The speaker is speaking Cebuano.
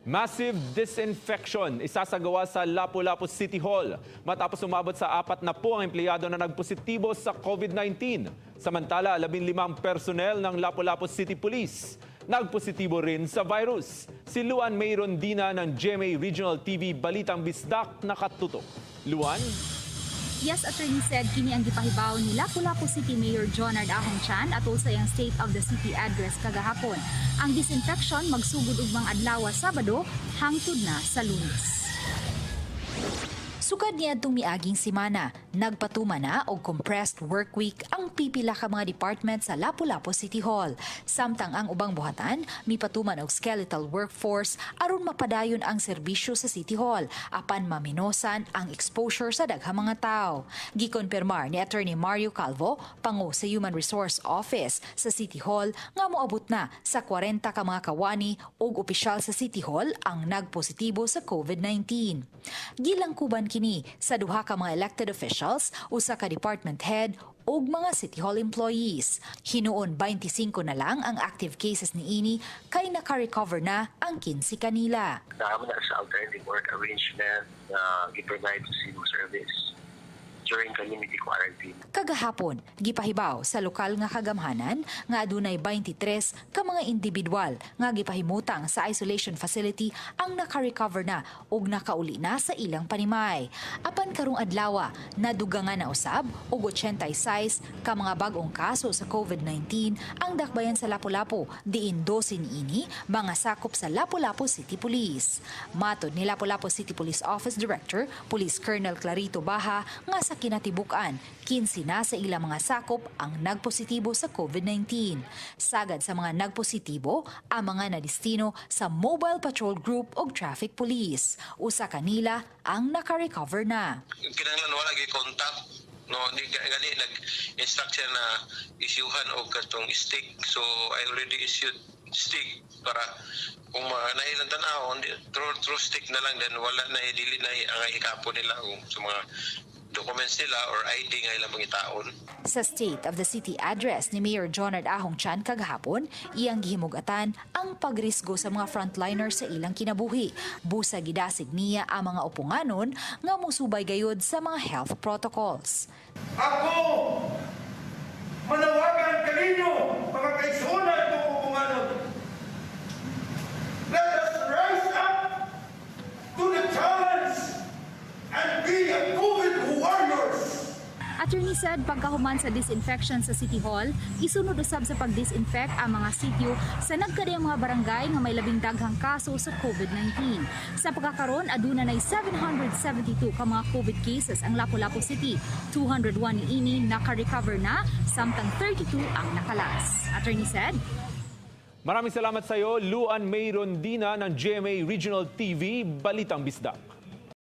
Massive disinfection isasagawa sa Lapu-Lapu City Hall matapos umabot sa 40 ang empleyado na nagpositibo sa COVID-19. Samantala, 15 personnel ng Lapu-Lapu City Police nagpositibo rin sa virus. Si Luan May Rondina ng GMA Regional TV Balitang Bisdak nakatutok. Luan? Yes, Attorney said kini ang gipahibaw ni Lapu-Lapu City Mayor Jonard Ahong Chan atol sa iyang State of the City Address kagahapon. Ang disinfection magsugod ugmang adlaw, Sabado, hangtod na sa Lunes. Sukad niadtong miaging semana, nagpatuman na og compressed work week ang pipila ka mga department sa Lapu-Lapu City Hall. Samtang ang ubang buhatan, mipatuman og skeletal workforce aron mapadayon ang serbisyo sa City Hall apan maminosan ang exposure sa daghang mga tao. Gikonfirmar ni Attorney Mario Calvo, pango sa Human Resource Office sa City Hall, nga moabot na sa 40 ka mga kawani ug opisyal sa City Hall ang nagpositibo sa COVID-19. Gilangkuban kini sa duha ka mga elected officials, usa ka department head ug mga City Hall employees. Hinuon 25 na lang ang active cases niini kay naka-recover na ang 15 kanila. Naa na sa alternative work arrangement na gi-provide sa civil service during community quarantine. Kagahapon, gipahibaw sa lokal nga kagamhanan nga adunay 23 ka mga individual nga gipahimutang sa isolation facility ang naka-recover na ug nakauli na sa ilang panimay. Apan karong adlaw, nadugangan na usab og 86 ka mga bag-ong kaso sa COVID-19 ang dakbayan sa Lapu-Lapu, diin 12 niini mga sakop sa Lapu-Lapu City Police. Matod ni Lapu-Lapu City Police Office Director, Police Colonel Clarito Baha, nga sa kinatibuk-an, 15 na sa ilang mga sakop ang nagpositibo sa COVID-19. Sagad sa mga nagpositibo, ang mga nadestino sa Mobile Patrol Group ug Traffic Police. Usa kanila ang naka-recover na. Kinahanglan wala gyud contact, no? Di gani nag-instruct siya na isyuhan og katong stick, so I already issued stick para kung nailang tan-awon through stick na lang, then wala na, dili na ang hikapon nila kung sa mga documents nila or ID nga ilang pangitaon. Sa State of the City Address ni Mayor Jonard Ahong Chan kagahapon, iyang gihimugatan ang pagrisgo sa mga frontliners sa ilang kinabuhi. Busa gidasig niya ang mga uponganon nga musubay gayud sa mga health protocols. Ako, manawagan kaninyo, mga kaigsuonan kong uponganon. Let us rise up to the challenge and be a COVID warriors. Attorney said pagkahuman sa disinfection sa City Hall, isunod usab sa pag-disinfect ang mga sityo sa nagkadiyang mga barangay nga may labing daghang kaso sa COVID-19. Sa pagkakaron, aduna nay 772 ka mga COVID cases ang Lapu-Lapu City. 201 niini naka-recover na, samtang 32 ang nakalas. Attorney said, Maraming salamat sa iyo, Luan May Rondina ng GMA Regional TV, Balitang Bisdak.